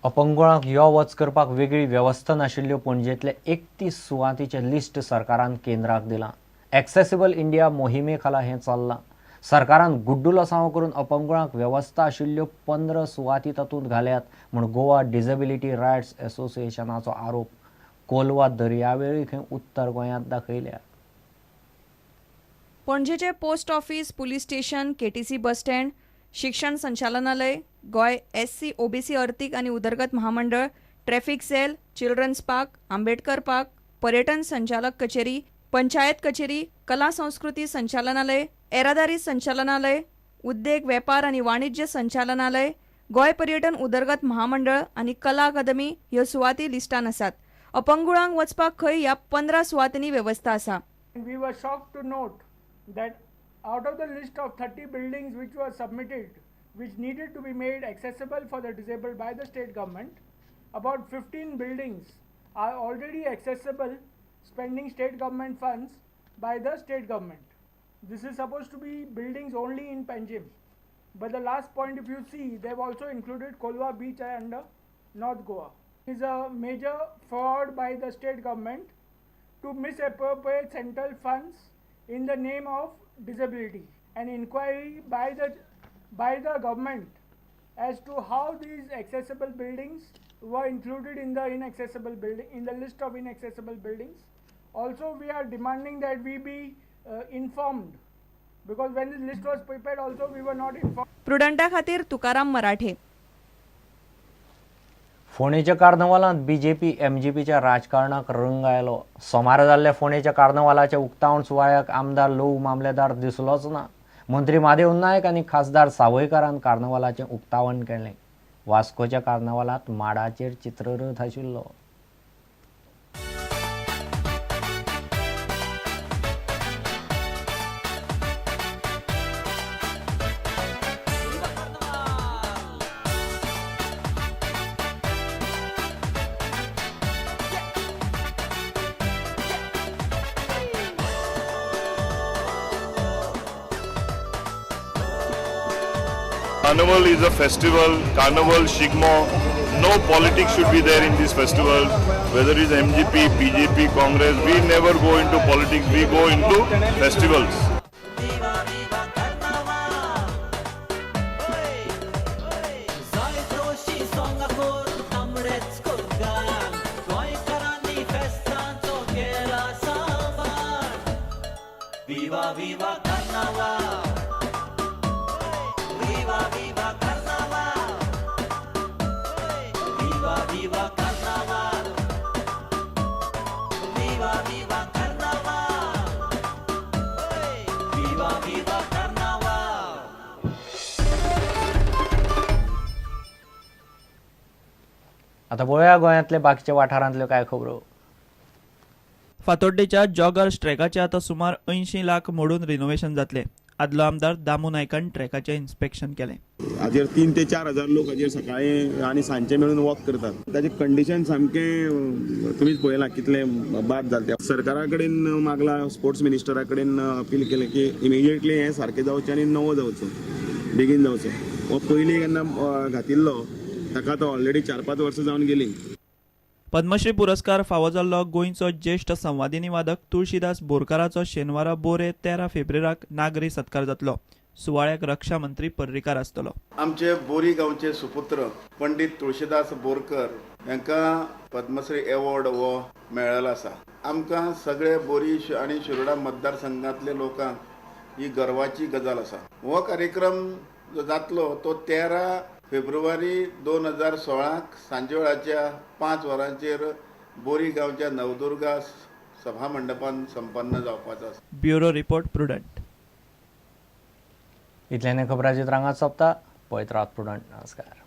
अपंगुळांक यो वच करपाक वेगळी वेवस्था नाशिल्ल्यो पणजेंतले 31 सुवातीचें लिस्ट सरकारान केंद्राक दिलां. एक्सेसिबल इंडिया मोहिमे खाला हें चल्लां. सरकारान गुड्डुलसांव करून अपंगुळांक वेवस्था आशिल्ल्यो 15 सुवाती तातूंत घाल्यात म्हूण गोवा डिसेबिलिटी रायट्स असोसिएशनाचो आरोप. कोलवा दर्यावेळी खंय उत्तर गोंयांत दाखयल्या. पणजेचे post office, police station, KTC bus stand, शिक्षण संचालनालय, गोंय एससी ओबीसी अर्थीक आनी उदरगत महामंडळ, traffic cell, children's park, Ambedkar park, पर्यटन संचालक कचेरी, पंचायत कचेरी, कला संस्कृती संचालनालय, येरादारी संचालनालय, उद्देग वेपार आनी वाणिज्य संचालनालय, गोंय पर्यटन उदरगत महामंडळ आनी कला अकादमी ह्यो सुवाती लिस्टान आसात. अपंगुळांक वचपाक खंय ह्या 15 सुवातींनी वेवस्था आसा. We were shocked to note that out of the list of 30 buildings which were submitted, which needed to be made accessible for the disabled by the state government, about 15 buildings are already accessible, spending state government funds by the state government. This is supposed to be buildings only in Panjim. But the last point, if you see, they have also included Kolwa Beach under North Goa. It is a major fraud by the state government to misappropriate central funds in the name of disability. An inquiry by the government as to how these accessible buildings were included in the inaccessible building, in the list of inaccessible buildings. Also, we are demanding that we be informed, because when the list was prepared also we were not informed. प्रुडंटा खातीर तुकाराम मराठे. फोंडेच्या कार्नवालांत BJP एमजीपीच्या राजकारणाक रंग आयलो. सोमारा जाल्ल्या फोंडेच्या कार्नवालाच्या उक्तावण सुवाळ्याक आमदार लोव मामलेदार दिसलोच ना. मंत्री महादेव नायक आनी खासदार सावयकारान कार्नवालाचें उक्तावण केलें. वास्कोच्या कार्नवालांत माडाचेर चित्ररथ आशिल्लो. Carnival is a festival. Carnival, Shigmo, no politics should be there in this festival. Whether it's MGP, BJP, Congress, we never go into politics, we go into festivals. Viva, viva Carnaval! Viva, viva Carnaval! Viva, viva Carnaval! Viva, viva Carnaval! Viva, viva Carnaval! आता पळोवया गोंयांतले बाकीच्या वाठारांतल्यो काय खबरो. फातोड्डेच्या joggers ट्रॅकाचें आतां सुमार 80 लाख मोडून renovation जातलें. आदलो आमदार दामू नायकान ट्रॅकाचें इन्स्पेक्शन केलें. हाजेर 3 ते 4 हजार लोक हाजेर सकाळी आनी सांजचे मेळून वॉक करतात. ताचें कंडिशन सामकें तुमीच पळयलां कितलें बाद जालें तें. सरकारा कडेन मागला, स्पोर्ट्स मिनिस्टरा कडेन अपील केलें की इमिजिएटली हें सारकें जावचें आनी नवो जावचो, बेगीन जावचो. हो पयलीं केन्ना घातिल्लो ताका आतां ऑलरेडी 4-5 वर्सां जावन गेलीं. पद्मश्री पुरस्कार फावो जाल्लो गोंयचो ज्येश्ठ संवादिनी वादक तुळशीदास बोरकाराचो शेनवारा बोरे 13 फेब्रेराक नागरी सत्कार जातलो. सुवाळ्याक रक्षा मंत्री पर्रीकार आसतलो. आमचे बोरी गांवचे सुपुत्र पंडित तुळशीदास बोरकर हांकां पद्मश्री एवॉर्ड हो मेळ्ळो आसा. आमकां सगळे बोरी आनी शिरोडा मतदारसंघांतले लोकांक ही गर्वाची गजाल आसा. हो कार्यक्रम जो जातलो तो 13 फेब्रुवारी 2016 सांजे वेळाच्या 5 वरांचेर बोरी गांवच्या नवदुर्गा सभा मंडपान संपन्न जावपाचो आसा. Bureau report, Prudent. इतल्यान खबरांची रांगात सोंपता. पळयत रावत प्रुडंट. नमस्कार.